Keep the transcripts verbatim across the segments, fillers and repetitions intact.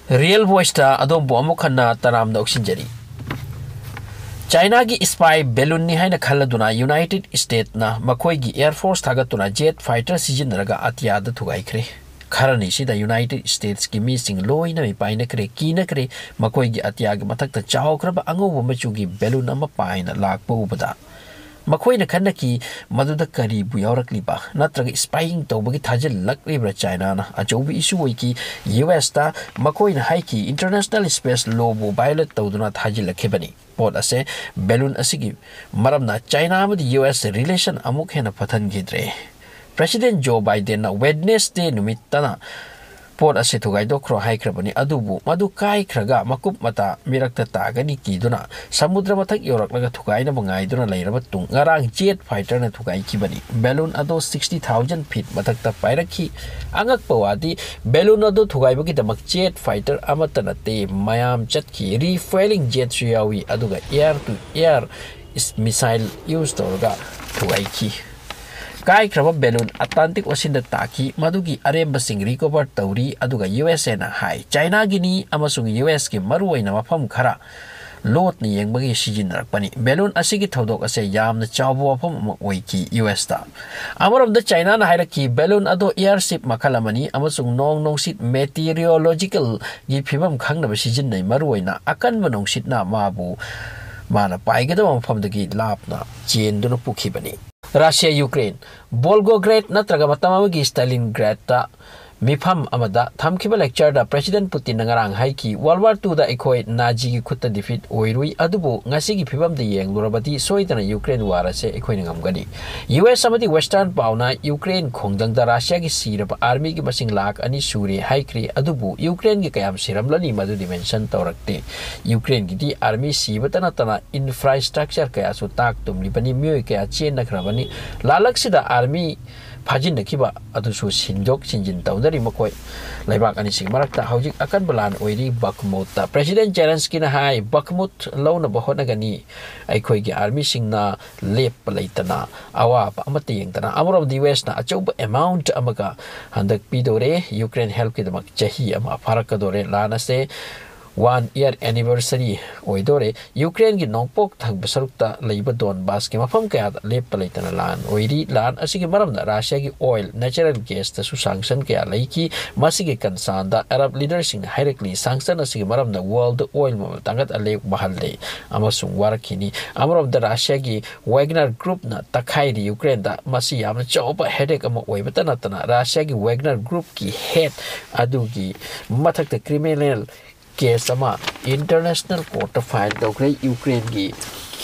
Real ꯚꯣꯏꯁꯇ ꯑꯗꯣꯝꯕꯨ ꯑꯃꯨꯛ ꯍꯟꯅ ꯇꯔꯥꯝꯅ ꯑꯣꯛꯁꯤꯟꯖꯔꯤ꯫ ꯆꯥꯏꯅꯥꯒꯤ ꯏꯁꯄꯥꯏ ꯕꯦꯂꯨꯟꯅꯤ ꯍꯥꯏꯅ ꯈꯜꯂꯗꯨꯅ ꯌꯨꯅꯥꯏꯇꯦꯗ ꯁ꯭ꯇꯦꯠꯅ ꯃꯈꯣꯏꯒꯤ ꯑꯦꯌꯔ ꯐꯣꯔꯁ ꯊꯥꯒꯠꯇꯨꯅ ꯖꯦꯠ ꯐꯥꯏꯇꯔ ꯁꯤꯖꯤꯟꯅꯔꯒ ꯑꯇꯤꯌꯥꯗ ꯊꯨꯒꯥꯏꯈ꯭ꯔꯦ꯫ ꯈꯔꯅꯤꯁꯤꯗ ꯌꯨꯅꯥꯏꯇꯦꯗ ꯁ꯭ꯇꯦꯠꯁꯀꯤ ꯃꯤꯁꯤꯡ ꯂꯣꯏꯅ ꯃꯤꯄꯥꯏꯅꯈ꯭ꯔꯦ, ꯀꯤꯅꯈ꯭ꯔꯦ꯫ ꯃꯈꯣꯏꯒꯤ ꯑꯇꯤꯌꯥꯒꯤ ꯃꯊꯛꯇ ꯆꯥꯎꯈ꯭ꯔꯕ ꯑꯉꯧꯕ ꯃꯆꯨꯒꯤ ꯕꯦꯂꯨꯟ ꯑꯃ ꯄꯥꯏꯅ ꯂꯥꯛꯄ ꯎꯕꯗ ꯃꯈꯣꯏꯅ ꯈꯟꯅꯈꯤ, ꯃꯗꯨꯗ ꯀꯔꯤꯕꯨ ꯌꯥꯎꯔꯛꯂꯤꯕ? ꯅꯠꯇ꯭ꯔꯒ ꯏꯁꯄꯥꯏꯌꯤꯡ ꯇꯧꯕꯒꯤ ꯊꯥꯖꯤꯜꯂꯛꯂꯤꯕ꯭ꯔꯥ? ꯆꯥꯏꯅꯥꯅ ꯑꯆꯧꯕ ꯏꯁꯨ ꯑꯣꯏꯈꯤ꯫ ꯌꯨ ꯑꯦꯁꯇ ꯃꯈꯣꯏꯅ ꯍꯥꯏꯈꯤ, ꯏꯟꯇꯔꯅꯦꯁꯅꯦꯜ ꯁ꯭ꯄꯦꯁ ꯂꯣꯕꯨ ꯚꯥꯏꯑꯣꯂꯦꯠ ꯇꯧꯗꯨꯅ ꯊꯥꯖꯤꯜꯂꯛꯈꯤꯕꯅꯤ꯫ ꯄꯣꯠ ꯑꯁꯦ ꯕꯦꯂꯨꯟ ꯑꯁꯤꯒꯤ ꯃꯔꯝꯅ ꯆꯥꯏꯅꯥ ꯑꯃꯗꯤ ꯌꯨ ꯑꯦꯁ ꯔꯤꯂꯦꯁꯟ ꯑꯃꯨꯛ ꯍꯦꯟꯅ ꯐꯠꯍꯟꯈꯤꯗ꯭ꯔꯦ꯫ ꯄ꯭ꯔꯦꯁꯤꯗꯦꯟ ꯖꯣ ꯕꯥꯏꯗꯦꯟꯅ ꯋꯦꯗꯅꯦꯁꯗꯦ ꯅꯨꯃꯤꯠꯇꯅ ꯄꯣꯠ ꯑꯁꯤ ꯊꯨꯒꯥꯏꯗꯣꯛꯈ꯭ꯔꯣ ꯍꯥꯏꯈ꯭ꯔꯕꯅꯤ, ꯑꯗꯨꯕꯨ ꯃꯗꯨ ꯀꯥꯏꯈ꯭ꯔꯒ ꯃꯀꯨꯞ ꯃꯇꯥ ꯃꯤꯔꯛꯇ ꯇꯥꯒꯅꯤ ꯀꯤꯗꯨꯅ ꯁꯃꯨꯗ꯭ꯔ ꯃꯊꯛ ꯌꯧꯔꯛꯂꯒ ꯊꯨꯒꯥꯏꯅꯕ ꯉꯥꯏꯗꯨꯅ ꯂꯩꯔꯕ ꯇꯨꯡ ꯉꯔꯥꯡ ꯖꯦꯠ ꯐꯥꯏꯇꯔꯅ ꯊꯨꯒꯥꯏꯈꯤꯕꯅꯤ꯫ ꯕꯦꯂꯨꯟ ꯑꯗꯨ ꯁꯤꯛꯁꯇꯤ ꯊꯥꯎꯖꯟ ꯐꯤꯠ ꯃꯊꯛꯇ ꯄꯥꯏꯔꯛꯈꯤ꯫ ꯑꯉꯛꯄ ꯋꯥꯗꯤ, ꯕꯦꯂꯨꯟ ꯑꯗꯨ ꯊꯨꯒꯥꯏꯕꯒꯤꯗꯃꯛ ꯖꯦꯠ ꯐꯥꯏꯇꯔ ꯑꯃꯠꯇ ꯅꯠꯇꯦ, ꯃꯌꯥꯝ ꯆꯠꯈꯤ꯫ ꯔꯤꯐ꯭ꯌꯨꯑꯦꯂꯤꯡ ꯖꯦꯠꯁꯨ ꯌꯥꯎꯏ, ꯑꯗꯨꯒ air two air missile use ꯇꯧꯔꯒ ꯊꯨꯒꯥꯏꯈꯤ꯫ ꯀꯥꯏꯈ꯭ꯔꯕ ꯕꯦꯂꯨꯟ ꯑꯇꯥꯟꯇꯤꯛ ꯑꯣꯁꯤꯟꯗ ꯇꯥꯈꯤ꯫ ꯃꯗꯨꯒꯤ ꯑꯔꯦꯝꯕꯁꯤꯡ ꯔꯤꯀꯣꯚꯔ ꯇꯧꯔꯤ, ꯑꯗꯨꯒ ꯌꯨ ꯑꯦꯁ ꯑꯦꯅ ꯍꯥꯏ, ꯆꯥꯏꯅꯥꯒꯤꯅꯤ ꯑꯃꯁꯨꯡ ꯌꯨ ꯑꯦꯁꯀꯤ ꯃꯔꯨꯑꯣꯏꯅ ꯃꯐꯝ ꯈꯔ ꯂꯣꯠꯅ ꯌꯦꯡꯕꯒꯤ ꯁꯤꯖꯤꯟꯅꯔꯛꯄꯅꯤ꯫ ꯕꯦꯂꯨꯟ ꯑꯁꯤꯒꯤ ꯊꯧꯗꯣꯛ ꯑꯁꯦ ꯌꯥꯝꯅ ꯆꯥꯎꯕ ꯋꯥꯐꯝ ꯑꯃ ꯑꯣꯏꯈꯤ ꯌꯨ ꯑꯦꯁꯇ꯫ ꯑꯃꯔꯣꯝꯗ ꯆꯥꯏꯅꯥꯅ ꯍꯥꯏꯔꯛꯈꯤ, ꯕꯦꯂꯨꯟ ꯑꯗꯣ ꯑꯦꯌꯔꯁꯤꯞ ꯃꯈꯜ ꯑꯃꯅꯤ ꯑꯃꯁꯨꯡ ꯅꯣꯡ ꯅꯨꯡꯁꯤꯠ ꯃꯦꯇꯤꯑꯣꯔꯣꯂꯣꯖꯤꯀꯦꯜꯒꯤ ꯐꯤꯕꯝ ꯈꯪꯅꯕ ꯁꯤꯖꯤꯟꯅꯩ, ꯃꯔꯨꯑꯣꯏꯅ ꯑꯀꯟꯕ ꯅꯨꯡꯁꯤꯠꯅ ꯃꯥꯕꯨ ꯃꯥꯅ ꯄꯥꯏꯒꯗꯕ ꯃꯐꯝꯗꯒꯤ ꯂꯥꯞꯅ ꯆꯦꯟꯗꯨꯅ ꯄꯨꯈꯤꯕꯅꯤ꯫ Russia Ukraine. ꯚꯣꯜꯒꯣꯒ꯭ꯔꯦꯗ ꯅꯠꯇ꯭ꯔꯒ ꯃꯇꯝ ꯑꯃꯒꯤ ꯁ꯭ꯇꯥꯂꯤꯟꯒ꯭ꯔꯦꯗꯇ ꯃꯤꯐꯝ ꯑꯃꯗ ꯊꯝꯈꯤꯕ ꯂꯦꯛꯆꯔꯗ ꯄ꯭ꯔꯦꯁꯤꯗꯦꯟꯠ ꯄꯨꯇꯤꯟꯅ ꯉꯔꯥꯡ ꯍꯥꯏꯈꯤ, "ꯋꯥꯔꯜꯗ ꯋꯥꯔ ꯇꯨꯗ ꯑꯩꯈꯣꯏ ꯅꯥꯖꯤꯒꯤ ꯈꯨꯠꯇ ꯗꯤꯐꯤꯠ ꯑꯣꯏꯔꯨꯏ, ꯑꯗꯨꯕꯨ ꯉꯁꯤꯒꯤ ꯐꯤꯕꯝꯗ ꯌꯦꯡꯂꯨꯔꯕꯗꯤ ꯁꯣꯏꯗꯅ ꯌꯨꯀ꯭ꯔꯦꯟ ꯋꯥꯔ ꯑꯁꯦ ꯑꯩꯈꯣꯏꯅ ꯉꯝꯒꯅꯤ"꯫ ꯌꯨ ꯑꯦꯁ ꯑꯃꯗꯤ ꯋꯦꯁꯇꯔꯟ ꯄꯥꯎꯅ ꯌꯨꯀ꯭ꯔꯦꯟ ꯈꯣꯡꯖꯪꯗ ꯔꯁꯤꯌꯥꯒꯤ ꯁꯤꯔꯕ ꯑꯥꯔꯃꯤꯒꯤ ꯃꯁꯤꯡ ꯂꯥꯈ ꯑꯅꯤ ꯁꯨꯔꯦ ꯍꯥꯏꯈ꯭ꯔꯦ, ꯑꯗꯨꯕꯨ ꯌꯨꯀ꯭ꯔꯦꯟꯒꯤ ꯀꯌꯥꯝ ꯁꯤꯔꯝꯂꯅꯤ ꯃꯗꯨꯗꯤ ꯃꯦꯟꯁꯟ ꯇꯧꯔꯛꯇꯦ꯫ ꯌꯨꯀ꯭ꯔꯦꯟꯒꯤꯗꯤ ꯑꯥꯔꯃꯤ ꯁꯤꯕꯇ ꯅꯠꯇꯅ ꯏꯟꯐ꯭ꯔꯥꯁ꯭ꯇ꯭ꯔꯛꯆꯔ ꯀꯌꯥꯁꯨ ꯇꯥꯛ ꯇꯨꯝꯂꯤꯕꯅꯤ, ꯃꯤꯑꯣꯏ ꯀꯌꯥ ꯆꯦꯟꯅꯈ꯭ꯔꯕꯅꯤ꯫ ꯂꯥꯜꯂꯛꯁꯤꯗ ꯑꯥꯔꯃꯤ ꯐꯥꯖꯤꯟꯅꯈꯤꯕ ꯑꯗꯨꯁꯨ ꯁꯤꯟꯗꯣꯛ ꯁꯤꯟꯖꯤꯟ ꯇꯧꯅꯔꯤ꯫ ꯃꯈꯣꯏ ꯂꯩꯕꯥꯛ ꯑꯅꯤꯁꯤꯒꯤ ꯃꯔꯛꯇ ꯍꯧꯖꯤꯛ ꯑꯀꯟꯕ ꯂꯥꯟ ꯑꯣꯏꯔꯤ꯫ ꯕꯈꯃꯨꯠꯇ ꯄ꯭ꯔꯦꯁꯤꯗꯦꯟ ꯖꯦꯂꯦꯟꯁꯀꯤꯅ ꯍꯥꯏ, "ꯕꯈꯃꯨꯠ ꯂꯧꯅꯕ ꯍꯣꯠꯅꯒꯅꯤ, ꯑꯩꯈꯣꯏꯒꯤ ꯑꯥꯔꯃꯤꯁꯤꯡꯅ ꯂꯦꯞꯄ ꯂꯩꯇꯅ ꯑꯋꯥꯕ ꯑꯃꯠꯇ ꯌꯦꯡꯗꯅ"꯫ ꯑꯃꯔꯣꯝꯗ ꯌꯨ ꯑꯦꯁꯅ ꯑꯆꯧꯕ ꯑꯦꯃꯥꯎꯟꯠ ꯑꯃꯒ ꯍꯟꯗꯛ ꯄꯤꯗꯧꯔꯦ ꯌꯨꯀ꯭ꯔꯦꯟ ꯍꯦꯜꯞꯀꯤꯗꯃꯛ꯫ ꯆꯍꯤ ꯑꯃ ꯐꯥꯔꯛꯀꯗꯧꯔꯦ꯫ ꯂꯥꯟ ꯑꯁꯦ ꯋꯥꯟ ꯏꯌꯔ ꯑꯦꯅꯤꯚꯔꯁꯔꯤ ꯑꯣꯏꯗꯣꯔꯦ꯫ ꯌꯨꯀ꯭ꯔꯦꯟꯒꯤ ꯅꯣꯡꯄꯣꯛ ꯊꯪꯕ ꯁꯔꯨꯛꯇ ꯂꯩꯕ ꯗꯣꯟꯕꯥꯁꯀꯤ ꯃꯐꯝ ꯀꯌꯥꯗ ꯂꯦꯞꯄ ꯂꯩꯇꯅ ꯂꯥꯟ ꯑꯣꯏꯔꯤ꯫ ꯂꯥꯟ ꯑꯁꯤꯒꯤ ꯃꯔꯝꯅ ꯔꯁꯤꯌꯥꯒꯤ ꯑꯣꯏꯜ, ꯅꯦꯆꯔꯦꯜ ꯒꯦꯁꯇꯁꯨ ꯁꯥꯡꯁꯟ ꯀꯌꯥ ꯂꯩꯈꯤ꯫ ꯃꯁꯤꯒꯤ ꯀꯟꯁꯥꯟꯗ ꯑꯔꯕ ꯂꯤꯗꯔꯁꯤꯡꯅ ꯍꯥꯏꯔꯛꯂꯤ, ꯁꯥꯡꯁꯟ ꯑꯁꯤꯒꯤ ꯃꯔꯝꯅ ꯋꯥꯔꯜꯗ ꯑꯣꯏꯜ ꯃꯃꯜ ꯇꯥꯡꯈꯠꯍꯜꯂꯦ, ꯃꯍꯜꯂꯦ ꯑꯃꯁꯨꯡ ꯋꯥꯔꯛꯈꯤꯅꯤ꯫ ꯑꯃꯔꯣꯝꯗ ꯔꯁꯤꯌꯥꯒꯤ ꯋꯦꯒꯅꯔ ꯒ꯭ꯔꯨꯞꯅ ꯇꯛꯈꯥꯏꯔꯤ ꯌꯨꯀ꯭ꯔꯦꯟꯗ꯫ ꯃꯁꯤ ꯌꯥꯝꯅ ꯆꯥꯎꯕ ꯍꯦꯗꯦꯛ ꯑꯃ ꯑꯣꯏꯕꯇ ꯅꯠꯇꯅ ꯔꯁꯤꯌꯥꯒꯤ ꯋꯦꯒꯅꯔ ꯒ꯭ꯔꯨꯞꯀꯤ ꯍꯦꯗ ꯑꯗꯨꯒꯤ ꯃꯊꯛꯇ ꯀ꯭ꯔꯤꯃꯤꯅꯦꯜ ꯀꯦꯁ ꯑꯃ ꯏꯟꯇꯔꯅꯦꯁꯅꯦꯜ ꯀꯣꯔꯠꯇ ꯐꯥꯏꯜ ꯇꯧꯈ꯭ꯔꯦ ꯌꯨꯀ꯭ꯔꯦꯟꯒꯤ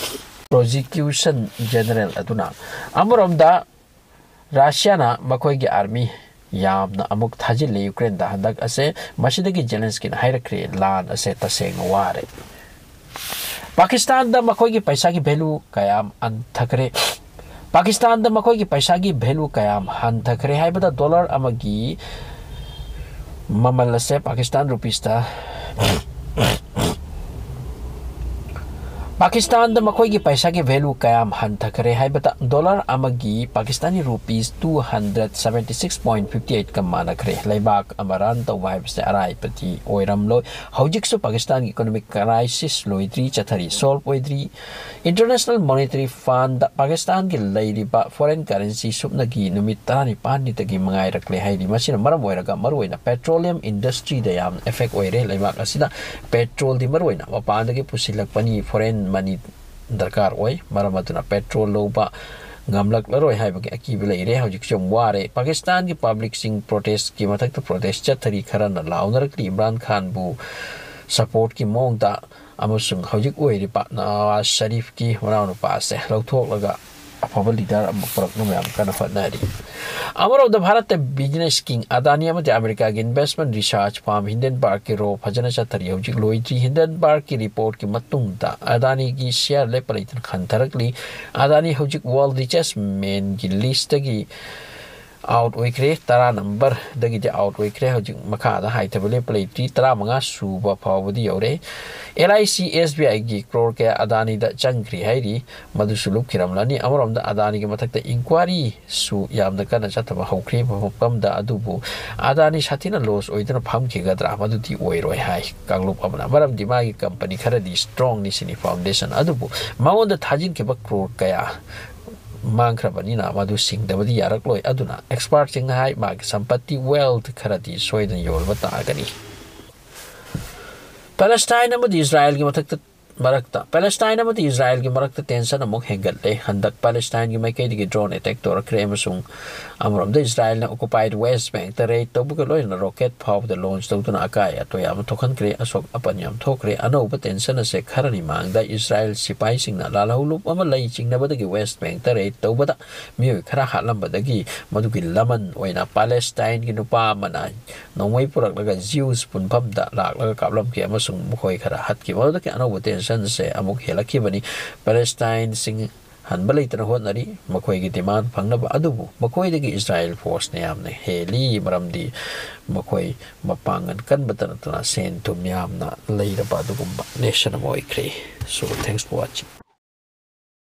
ꯄ꯭ꯔꯣꯁꯤꯀ꯭ꯌꯨꯁꯟ ꯖꯦꯅꯔꯦꯜ ꯑꯗꯨꯅ꯫ ꯑꯃꯔꯣꯝꯗ ꯔꯁꯤꯌꯥꯅ ꯃꯈꯣꯏꯒꯤ ꯑꯥꯔꯃꯤ ꯌꯥꯝꯅ ꯑꯃꯨꯛ ꯊꯥꯖꯤꯜꯂꯤ ꯌꯨꯀ꯭ꯔꯦꯟꯗ ꯍꯟꯗꯛ ꯑꯁꯦ꯫ ꯃꯁꯤꯗꯒꯤ ꯖꯦꯂꯦꯟꯁꯀꯤꯅ ꯍꯥꯏꯔꯛꯈ꯭ꯔꯦ, ꯂꯥꯟ ꯑꯁꯦ ꯇꯁꯦꯡꯅ ꯋꯥꯔꯦ꯫ ꯄꯥꯀꯤꯁꯇꯥꯟꯗ ꯃꯈꯣꯏꯒꯤ ꯄꯩꯁꯥꯒꯤ ꯚꯦꯂꯨ ꯀꯌꯥꯝ ꯍꯟꯊꯈ꯭ꯔꯦ? ꯄꯥꯀꯤꯁꯇꯥꯟꯗ ꯃꯈꯣꯏꯒꯤ ꯄꯩꯁꯥꯒꯤ ꯚꯦꯂꯨ ꯀꯌꯥꯝ ꯍꯟꯊꯈ꯭ꯔꯦ ꯍꯥꯏꯕꯗ, ꯗꯣꯂꯔ ꯑꯃꯒꯤ ꯃꯃꯜ ꯑꯁꯦ ꯄꯥꯀꯤꯁꯇꯥꯟ ꯔꯨꯄꯤꯁꯇ, ꯄꯥꯀꯤꯁꯇꯥꯟꯗ ꯃꯈꯣꯏꯒꯤ ꯄꯩꯁꯥꯒꯤ ꯚꯦꯂꯨ ꯀꯌꯥꯝ ꯍꯟꯊꯈ꯭ꯔꯦ ꯍꯥꯏꯕꯗ, ꯗꯣꯂꯔ ꯑꯃꯒꯤ ꯄꯥꯀꯤꯁꯇꯥꯅꯤ rupees two hundred seventy six point fifty eight ꯀ ꯃꯥꯟꯅꯈ꯭ꯔꯦ꯫ ꯂꯩꯕꯥꯛ ꯑꯃ ꯔꯟ ꯇꯧꯕ ꯍꯥꯏꯕꯁꯦ ꯑꯔꯥꯏꯕꯗꯤ ꯑꯣꯏꯔꯝꯂꯣꯏ꯫ ꯍꯧꯖꯤꯛꯁꯨ ꯄꯥꯀꯤꯁꯇꯥꯟꯒꯤ ꯏꯀꯣꯅꯣꯃꯤꯛ ꯀ꯭ꯔꯥꯏꯁꯤꯁ ꯂꯣꯏꯗ꯭ꯔꯤ, ꯆꯠꯊꯔꯤ, ꯁꯣꯜꯕ ꯑꯣꯏꯗ꯭ꯔꯤ꯫ ꯏꯟꯇꯔꯅꯦꯁꯅꯦꯜ ꯃꯣꯅꯤꯇꯔꯤ ꯐꯟꯗ ꯄꯥꯀꯤꯁꯇꯥꯟꯒꯤ ꯂꯩꯔꯤꯕ ꯐꯣꯔꯦꯟ ꯀꯔꯦꯟꯁꯤ ꯁꯨꯞꯅꯒꯤ ꯅꯨꯃꯤꯠ ꯇꯔꯥꯅꯤꯄꯥꯟꯅꯤꯗꯒꯤ ꯃꯉꯥꯏꯔꯛꯂꯦ ꯍꯥꯏꯔꯤ꯫ ꯃꯁꯤꯅ ꯃꯔꯝ ꯑꯣꯏꯔꯒ ꯃꯔꯨꯑꯣꯏꯅ ꯄꯦꯇ꯭ꯔꯣꯂꯤꯌꯝ ꯏꯟꯗꯁꯇ꯭ꯔꯤꯗ ꯌꯥꯝꯅ ꯑꯦꯐꯦꯛ ꯑꯣꯏꯔꯦ꯫ ꯂꯩꯕꯥꯛ ꯑꯁꯤꯅ ꯄꯦꯇ꯭ꯔꯣꯜꯗꯤ ꯃꯔꯨꯑꯣꯏꯅ ꯃꯄꯥꯟꯗꯒꯤ ꯄꯨꯁꯤꯜꯂꯛꯄꯅꯤ, ꯐꯣꯔꯦꯟ ꯃꯅꯤ ꯗꯔꯀꯥꯔ ꯑꯣꯏ꯫ ꯃꯔꯝ ꯑꯗꯨꯅ ꯄꯦꯇ꯭ꯔꯣꯜ ꯂꯧꯕ ꯉꯝꯂꯛꯂꯔꯣꯏ ꯍꯥꯏꯕꯒꯤ ꯑꯀꯤꯕ ꯂꯩꯔꯦ꯫ ꯍꯧꯖꯤꯛꯁꯨ ꯌꯥꯝ ꯋꯥꯔꯦ꯫ ꯄꯥꯀꯤꯁꯇꯥꯟꯒꯤ ꯄꯕ꯭ꯂꯤꯛꯁꯤꯡ ꯄ꯭ꯔꯣꯇꯦꯁꯀꯤ ꯃꯊꯛꯇ ꯄ꯭ꯔꯣꯇꯦꯁ ꯆꯠꯊꯔꯤ꯫ ꯈꯔꯅ ꯂꯥꯎꯅꯔꯛꯂꯤ ꯏꯝꯔꯥꯟ ꯈꯥꯟꯕꯨ ꯁꯄꯣꯔꯠꯀꯤ ꯃꯑꯣꯡꯗ꯫ ꯑꯃꯁꯨꯡ ꯍꯧꯖꯤꯛ ꯑꯣꯏꯔꯤꯕ ꯅꯋꯥꯖ ꯁꯔꯤꯐꯀꯤ ꯃꯅꯥꯎꯅꯨꯄꯥ ꯑꯁꯦ ꯂꯧꯊꯣꯛꯂꯒ ꯑꯐꯕ ꯂꯤꯗꯔ ꯑꯃ ꯄꯨꯔꯛꯅꯕ ꯌꯥꯝ ꯀꯟꯅ ꯍꯣꯠꯅꯔꯤ꯫ ꯑꯃꯔꯣꯝꯗ ꯚꯥꯔꯠꯇ ꯕꯤꯖꯤꯅꯦꯁ ꯀꯤꯡ ꯑꯗꯥꯅꯤ ꯑꯃꯗꯤ ꯑꯃꯦꯔꯤꯀꯥꯒꯤ ꯏꯟꯚꯦꯁ꯭ꯠꯃꯦꯟꯠ ꯔꯤꯁꯔꯆ ꯐꯥꯔꯝ ꯍꯤꯟꯗꯦꯟꯕꯔꯒꯀꯤ ꯔꯣ ꯐꯖꯅ ꯆꯠꯊꯔꯤ꯫ ꯍꯧꯖꯤꯛ ꯂꯣꯏꯗ꯭ꯔꯤ꯫ ꯍꯤꯟꯗꯦꯟꯕꯔꯒꯀꯤ ꯔꯤꯄꯣꯔꯠꯀꯤ ꯃꯇꯨꯡꯗ ꯑꯗꯥꯅꯤꯒꯤ ꯁꯤꯌꯔ ꯂꯦꯞꯄ ꯂꯩꯇꯅ ꯍꯟꯊꯔꯛꯂꯤ꯫ ꯑꯗꯥꯅꯤ ꯍꯧꯖꯤꯛ ꯋꯥꯔꯜꯗ ꯔꯤꯆꯦꯁ ꯃꯦꯟꯒꯤ ꯂꯤꯁ꯭ꯠꯇꯒꯤ ꯑꯥꯎꯠ ꯑꯣꯏꯈ꯭ꯔꯦ, ꯇꯔꯥ ꯅꯝꯕꯔꯗꯒꯤꯗꯤ ꯑꯥꯎꯠ ꯑꯣꯏꯈ꯭ꯔꯦ꯫ ꯍꯧꯖꯤꯛ ꯃꯈꯥꯗ ꯍꯥꯏꯊꯕ ꯂꯦꯞꯄ ꯂꯩꯇ꯭ꯔꯤ, ꯇꯔꯥꯃꯉꯥ ꯁꯨꯕ ꯐꯥꯎꯕꯗꯤ ꯌꯧꯔꯦ꯫ L I C S B ꯑꯥꯏꯒꯤ ꯀ꯭ꯔꯣꯔ ꯀꯌꯥ ꯑꯗꯥꯅꯤꯗ ꯆꯪꯈ꯭ꯔꯤ ꯍꯥꯏꯔꯤ, ꯃꯗꯨꯁꯨ ꯂꯨꯞꯈꯤꯔꯝꯂꯅꯤ꯫ ꯑꯃꯔꯣꯝꯗ ꯑꯗꯥꯅꯤꯒꯤ ꯃꯊꯛꯇ ꯏꯟꯀ꯭ꯋꯥꯔꯤꯁꯨ ꯌꯥꯝꯅ ꯀꯟꯅ ꯆꯠꯊꯕ ꯍꯧꯈ꯭ꯔꯦ ꯃꯐꯝꯗ, ꯑꯗꯨꯕꯨ ꯑꯗꯥꯅꯤ ꯁꯥꯊꯤꯅ ꯂꯣꯁ ꯑꯣꯏꯗꯨꯅ ꯐꯝꯈꯤꯒꯗ꯭ꯔꯥ? ꯃꯗꯨꯗꯤ ꯑꯣꯏꯔꯣꯏ ꯍꯥꯏ ꯀꯥꯡꯂꯨꯞ ꯑꯃꯅ, ꯃꯔꯝꯗꯤ ꯃꯥꯒꯤ ꯀꯝꯄꯅꯤ ꯈꯔꯗꯤ ꯁ꯭ꯇꯔꯣꯡꯅꯤ ꯁꯤꯅꯤ ꯐꯥꯎꯟꯗꯦꯁꯟ ꯑꯗꯨꯕꯨ ꯃꯉꯣꯟꯗ ꯊꯥꯖꯤꯟꯈꯤꯕ ꯀ꯭ꯔꯣꯔ ꯀꯌꯥ ꯃꯥꯡꯈ꯭ꯔꯕꯅꯤꯅ ꯃꯗꯨ ꯁꯤꯡꯗꯕꯗꯤ ꯌꯥꯔꯛꯂꯣꯏ꯫ ꯑꯗꯨꯅ ꯑꯦꯛꯁꯄꯥꯔꯠꯁꯤꯡꯅ ꯍꯥꯏ, ꯃꯥꯒꯤ ꯁꯝꯄꯠꯇꯤ, ꯋꯦꯜꯊ ꯈꯔꯗꯤ ꯁꯣꯏꯗꯅ ꯌꯣꯟꯕ ꯇꯥꯒꯅꯤ꯫ ꯄꯦꯂꯦꯁꯇꯥꯏꯟ ꯑꯃꯗꯤ ꯏꯁꯔꯥꯌꯦꯜꯒꯤ ꯃꯊꯛꯇ, ꯃꯔꯛꯇ, ꯄꯦꯂꯦꯁꯇꯥꯏꯟ ꯑꯃꯗꯤ ꯏꯁꯔꯥꯌꯦꯜꯒꯤ ꯃꯔꯛꯇ ꯇꯦꯟꯁꯟ ꯑꯃꯨꯛ ꯍꯦꯟꯒꯠꯂꯦ꯫ ꯍꯟꯗꯛ ꯄꯦꯂꯦꯁꯇꯥꯏꯟꯒꯤ ꯃꯥꯏꯀꯩꯗꯒꯤ ꯗ꯭ꯔꯣꯟ ꯑꯦꯇꯦꯛ ꯇꯧꯔꯛꯈ꯭ꯔꯦ ꯑꯃꯁꯨꯡ ꯑꯃꯔꯣꯝꯗ ꯏꯁꯔꯥꯌꯦꯜꯅ ꯑꯣꯀꯨꯄꯥꯏꯗ ꯋꯦꯁ ꯕꯦꯡꯛꯇ ꯔꯦꯗ ꯇꯧꯕꯒ ꯂꯣꯏꯅꯅ ꯔꯣꯀꯦꯠ ꯐꯥꯎꯕꯗ ꯂꯣꯟꯆ ꯇꯧꯗꯨꯅ ꯑꯀꯥꯏ ꯑꯇꯣꯏ ꯌꯥꯝꯅ ꯊꯣꯛꯍꯟꯈ꯭ꯔꯦ, ꯑꯁꯣꯛ ꯑꯄꯟ ꯌꯥꯝ ꯊꯣꯛꯈ꯭ꯔꯦ꯫ ꯑꯅꯧꯕ ꯇꯦꯟꯁꯟ ꯑꯁꯦ ꯈꯔꯅꯤ ꯃꯥꯡꯗ ꯏꯁꯔꯥꯌꯦꯜ ꯁꯤꯄꯥꯏꯁꯤꯡꯅ ꯂꯥꯜꯍꯧꯂꯨꯞ ꯑꯃ ꯂꯩ ꯆꯤꯡꯅꯕꯗꯒꯤ ꯋꯦꯁ ꯕꯦꯡꯛꯇ ꯔꯦꯗ ꯇꯧꯕꯗ ꯃꯤꯑꯣꯏ ꯈꯔ ꯍꯥꯠꯂꯝꯕꯗꯒꯤ ꯃꯗꯨꯒꯤ ꯂꯃꯟ ꯑꯣꯏꯅ ꯄꯦꯂꯦꯁꯇꯥꯏꯟꯒꯤ ꯅꯨꯄꯥ ꯑꯃꯅ ꯅꯣꯡꯃꯩ ꯄꯨꯔꯛꯂꯒ ꯖꯤꯎꯁ ꯄꯨꯟꯐꯝꯗ ꯂꯥꯛꯂꯒ ꯀꯥꯞꯂꯝꯈꯤ ꯑꯃꯁꯨꯡ ꯃꯈꯣꯏ ꯈꯔ ꯍꯥꯠꯈꯤ꯫ ꯃꯗꯨꯗꯒꯤ ꯑꯅꯧꯕ ꯇꯦꯟꯁꯟꯁꯦ ꯑꯃꯨꯛ ꯍꯦꯜꯂꯛꯈꯤꯕꯅꯤ꯫ ꯄꯦꯂꯦꯁꯇꯥꯏꯟꯁꯤꯡ ꯍꯟꯕ ꯂꯩꯇꯅ ꯍꯣꯠꯅꯔꯤ ꯃꯈꯣꯏꯒꯤ ꯗꯤꯃꯥꯟ ꯐꯪꯅꯕ, ꯑꯗꯨꯕꯨ ꯃꯈꯣꯏꯗꯒꯤ ꯏꯁꯔꯥꯌꯦꯜ ꯐꯣꯔꯁꯅ ꯌꯥꯝꯅ ꯍꯦꯜꯂꯤ, ꯃꯔꯝꯗꯤ ꯃꯈꯣꯏ ꯃꯄꯥꯡꯒꯜ ꯀꯟꯕꯇ ꯅꯠꯇꯅ ꯁꯦꯟ ꯊꯨꯝ ꯌꯥꯝꯅ ꯂꯩꯔꯕ ꯑꯗꯨꯒꯨꯝꯕ ꯅꯦꯁꯟ ꯑꯃ ꯑꯣꯏꯈ꯭ꯔꯦ꯫ So, thanks for watching.